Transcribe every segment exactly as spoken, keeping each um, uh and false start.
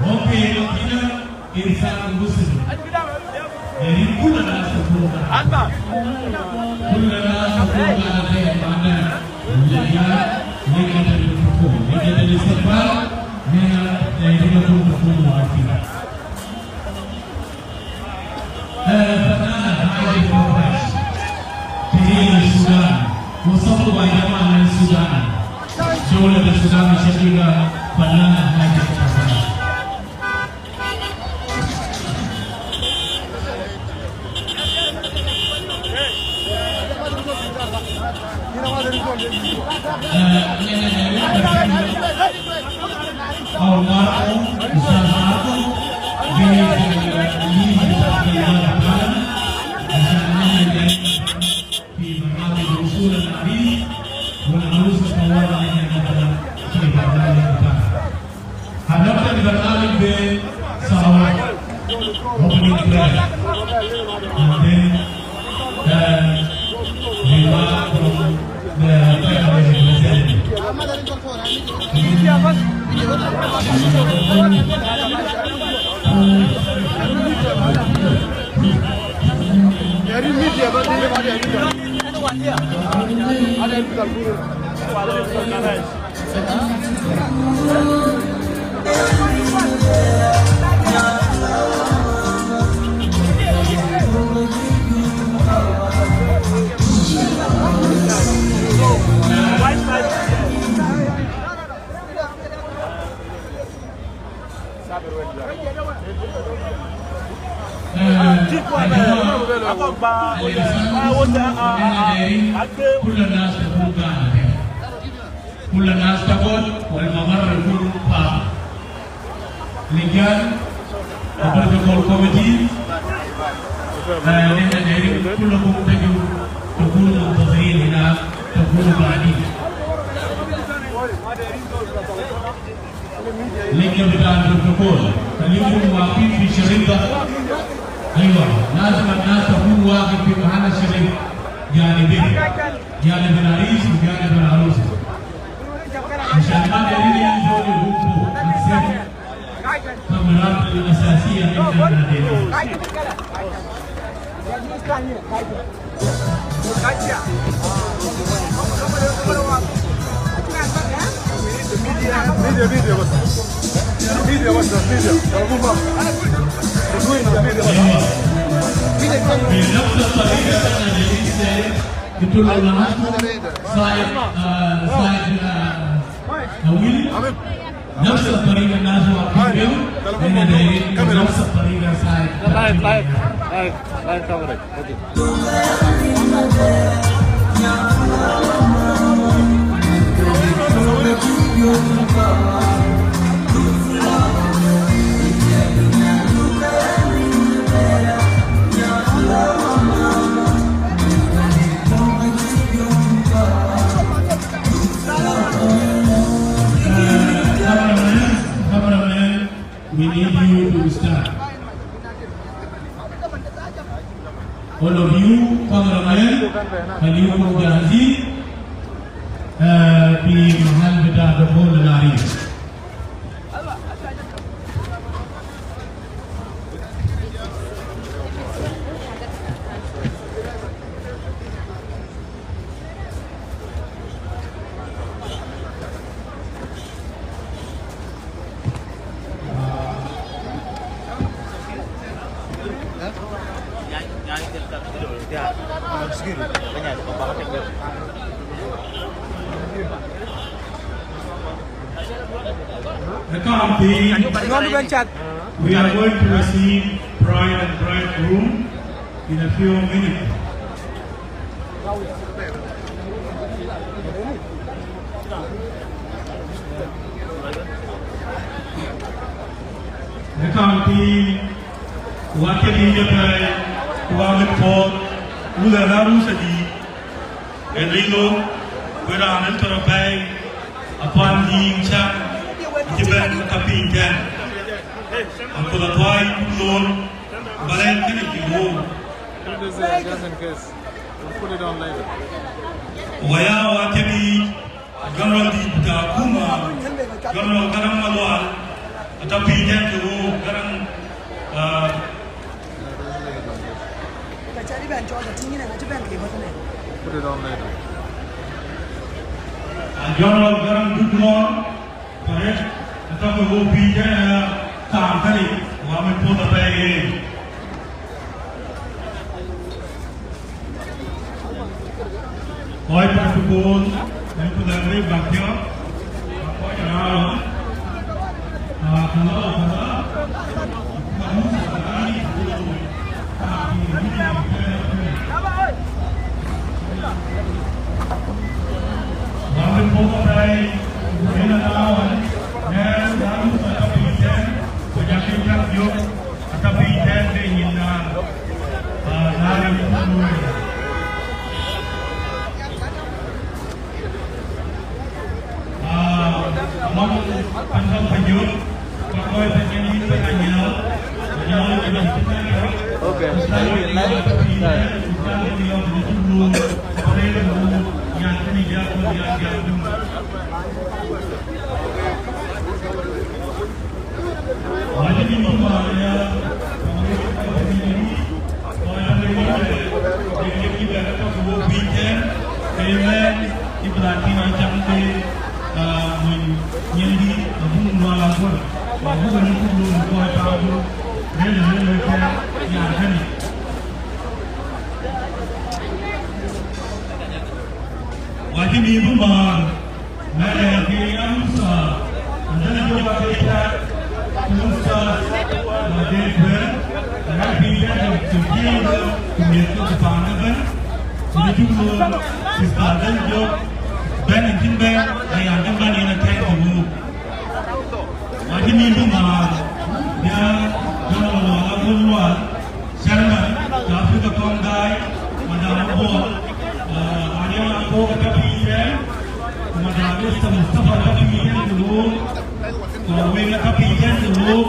Okay, okay. Insan Muslim. Jadi, كلنا سكونا. كلنا سكونا. لجان، لجنة الحكومة، لجنة الاستقبال، لجنة، لجنة الحكومة. آه، فنانة هاجر الخفاش. تحية للسودان. وصلوا يا جماعة للسودان. دولة السودان الشقيقة، فنانة هاجر الخفاش. في برنامج وصول العريس والعروسة طوال علينا نبدأ في برنامج بتاعنا. هنبدأ البرنامج بصلوات، opening prayer, and then, uh, remark from the family representative. كل الناس تكون قاعدة. كل الناس تقعد والممر يكون فاضي. لجان و protocol committee، آه، نحن دايرين كلكم تجوا تكونوا منتظرين هناك، تكونوا قاعدين. لجنة بتاع البروتوكول، خليكم واقفين في الشريط ده. أيوة، لازم الناس تكون واقف في محل الشريط، جانبين، جانب العريس وجانب العروسة. عشان ما دايرين أي زول يقول فوق. الكاميرات الأساسية اللي احنا دايرين. ميديا، ميديا بس. ميديا بس، ميديا. طلبوه بقى. شوفوا هنا، ميديا بس. أيوة. بنفس الطريقة اللي احنا دايرين نساعد، قلت له لو لاحظتوا سايد، آه، سايد، آه، طويل. نفس الطريقة الناس واقفين بيهم، احنا دايرين نفس الطريقة سايد. لايف، لايف، لايف، لايف كفرج. Cameraman, cameraman, we need you to start. All of you, cameraman, خليكم جاهزين، آه، في محل بتاع دخول العريس. Ëkɔ̈ɔ̈n thïn, we are going to receive bride and bridegroom in a few minutes. Ëkɔ̈ɔ̈n thïn, wä ke dïït apɛi, wä mit puɔ̈th, wun ë arusë dïït, ë lino, Wek raan ë tɔ̈ apɛi, Apuan Diiŋ Caŋ, acï bɛ̈n ka piny tɛ̈n. Aköl Athuai Duk Loor, ba rɛ̈ɛ̈r kënë cï wook. Put this there just in case. We'll put it on later. Waya wa kek yiic, General dït bï ta akuma, General Garaŋ Malual, atɔ̈ piny tɛ̈n ke wook, Garaŋ, ah, Ka ca dï bɛ̈n cɔl, ka tïŋ yïn ëna cï bɛ̈n ke bɔ̈ tënë. Put it on later. A General Garaŋ Duk Loor, correct, atɔ̈ ke wook piny tɛ̈n, ah, kaam kënë, wa mën puɔ̈th apɛi yen. Kɔc protocol, ënë ku lɛ̈k wek bäk piɔ̈ɔ̈th, kɔc raan, ah, hello, hello. Wamit puɔ̈th apɛi, ënë na wan, nɛn, na luth atɔ̈ piny tɛ̈n, ku jɔ ke cak yök, atɔ̈ piny tɛ̈n ke nyin naan. Ah, na rem puɔ̈th luɔi. Ah, amam Panyɔl Panyɔl, Pakoi Panyɔl, Panyɔl, Panyɔl, Panyɔl. Okay, Panyɔl, Panyɔl, Panyɔl. Wajib ibu mar. Mɛn ë ke ya Musa, and then I go back to that, Musa, uh, Dave Bell, and I think that is to deal with, to make the Pandaban, to the two, Sister Adel Job, Ben and Tim Ben, I am the man in a tank of wood. Wajib ibu mar. Ya, General Wala Bunwal, Chairman, the Africa Congress, Madam Abol, uh, Ariel Akol, the Captain, Madam Mister Mustafa, the Captain, the Lord, uh, we the Captain, the Lord,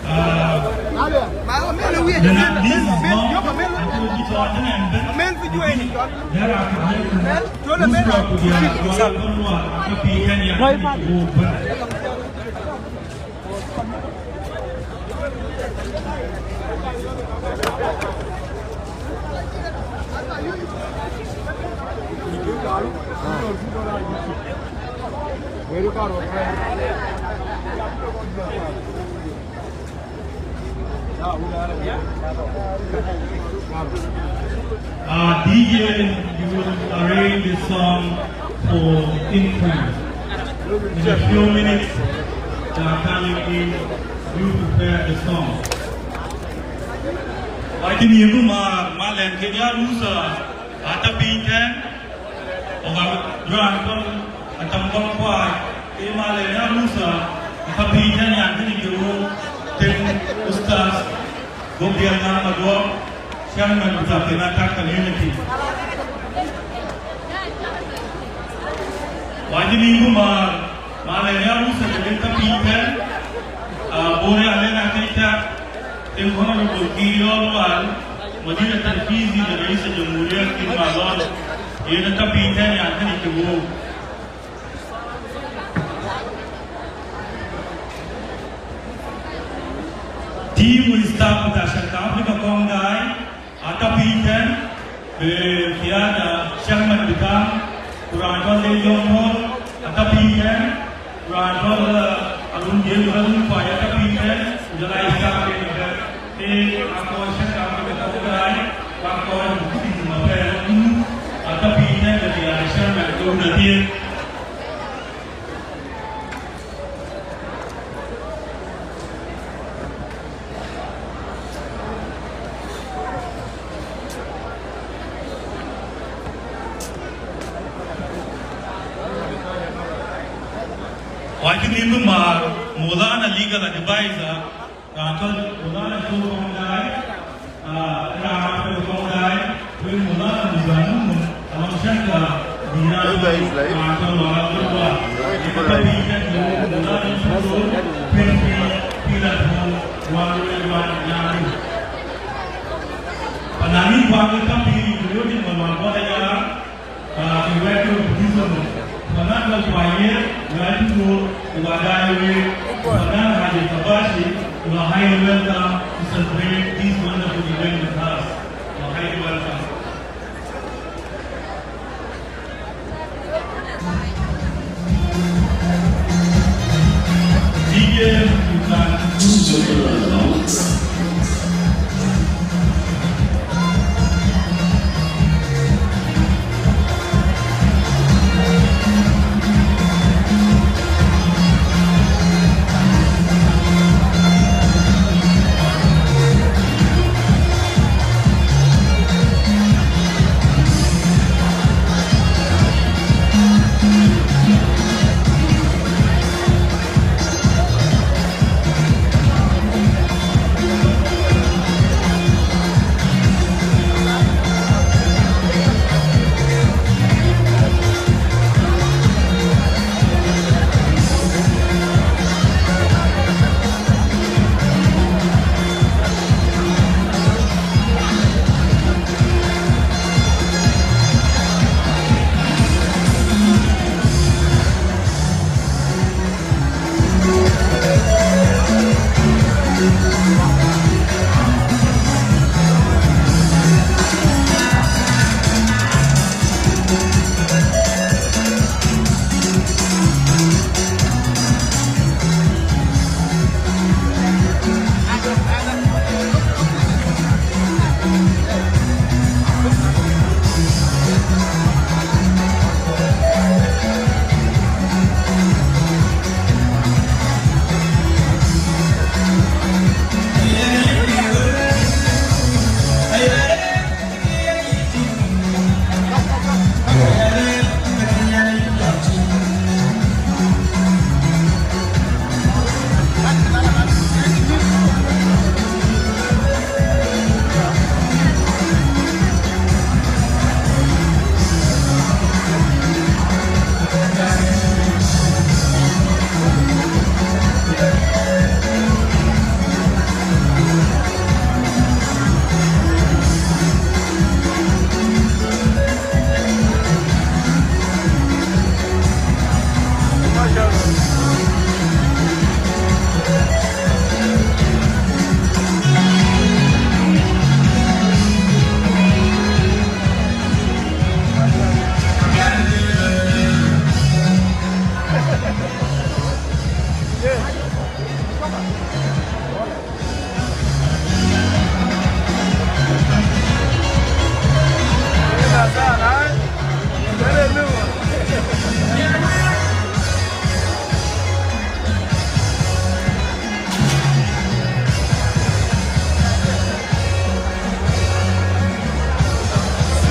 uh, the, this is not, I will be talking and then there are, Musra Kudia, Wala Bunwal, the Captain, the Lord. Uh, D J, you will arrange the song for King Prince. In a few minutes, they are coming in. You prepare the song. Wajib ibu mar, malɛn ke ya Musa, atɔ̈ piny tɛ̈n. Oga Joan Kɔn, Atam Kɔn Kuai, ke malɛn ya Musa, atɔ̈ piny tɛ̈n yan kënë ke wo, tënë Ustaz, Gobiel Nyan Maduɔk, Chairman bï ta Penatak Community. Wajib ibu mar, malɛn ya Musa, ke tɔ̈ piny tɛ̈n, ah, Bor ya lɛn akëc tak, tënë Honorable Kiir Yɔl Wal, Madina Tanfizi de Rais Jamhuriya Kiir Malol, yen atɔ̈ piny tɛ̈n yan kënë ke wo. Team with staff with Ashaka Africa Congress, atɔ̈ piny tɛ̈n, be kiada chairman bï ta, ku raan cɔl de John Paul, atɔ̈ piny tɛ̈n, ku raan cɔl, uh, Arun James Arun Kuai, atɔ̈ piny tɛ̈n, ku jɔl a staff de Ee, akɔc cï kam ke kɔc gäi, ku akɔc bï kuc nïm apɛi rɔt guur, atɔ̈ piny tɛ̈n ke diäär chairman ke wun adhiëëth. Wacï nïm bï määr, Maulana legal advisor, Raan tɔ̈ Maulana Col Kɔŋ Daai, ah, raan tɔ̈ Kɔŋ Daai, wek Maulana Muzanun, alɔŋ cäŋ ka, Everybody is live. Panani kuan ke kampï, including Malual Bɔt Anyar, ah, ke wɛ̈t ke producer mɔ. Panan Malual Kuany, Lual Tutuor, Lual Daiwe, Panan Haji Kabashi, you are highly welcome to celebrate this wonderful event with us. You are highly welcome.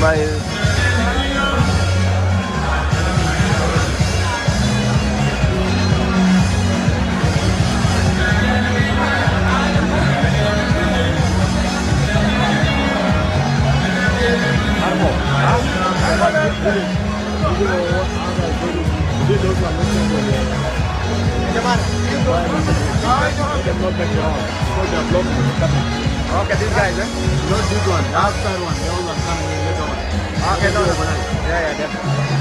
Smile. Okay, these guys, eh? Not this one, the outside one, the other one coming in later on. Okay, no, no. Yeah, yeah, definitely.